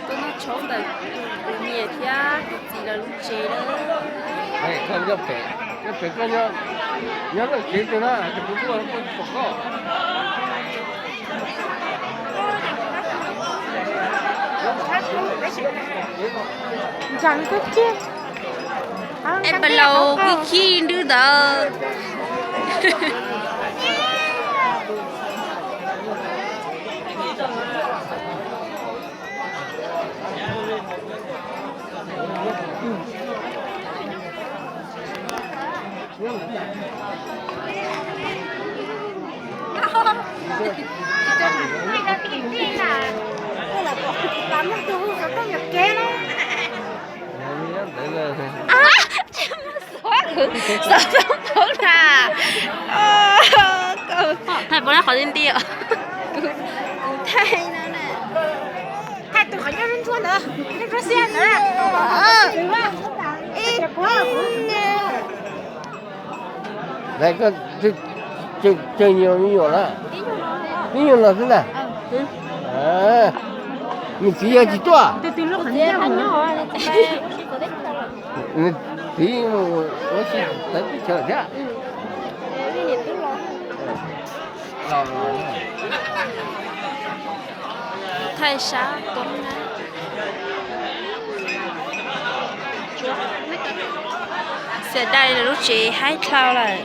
Tuaj noj tshauv ntawm kuv niam thiab kuv txiv lawv lub tsev na. Nyob pem koj nyob lub tsev twg na, kuv tuaj pom koj. Es pas laus kuj khib nrwb ntawd. Xov tooj thaum na. Thaij puas tau qhov nti nti os? Kuv thaij no na. Thaij tus qhov nyob ntsuab ntawd, nyob ntsuab xiab ntawd. Lawv koj, koj nyuam me nyuam na? Me nyuam no xwb ntag. Nws txiv yog tsis tuaj? Nws txiv mus ua si tawv teb chaws thiab. Thaij sab Tuab na. Xiam dai lub tsev haib dlhau lawm.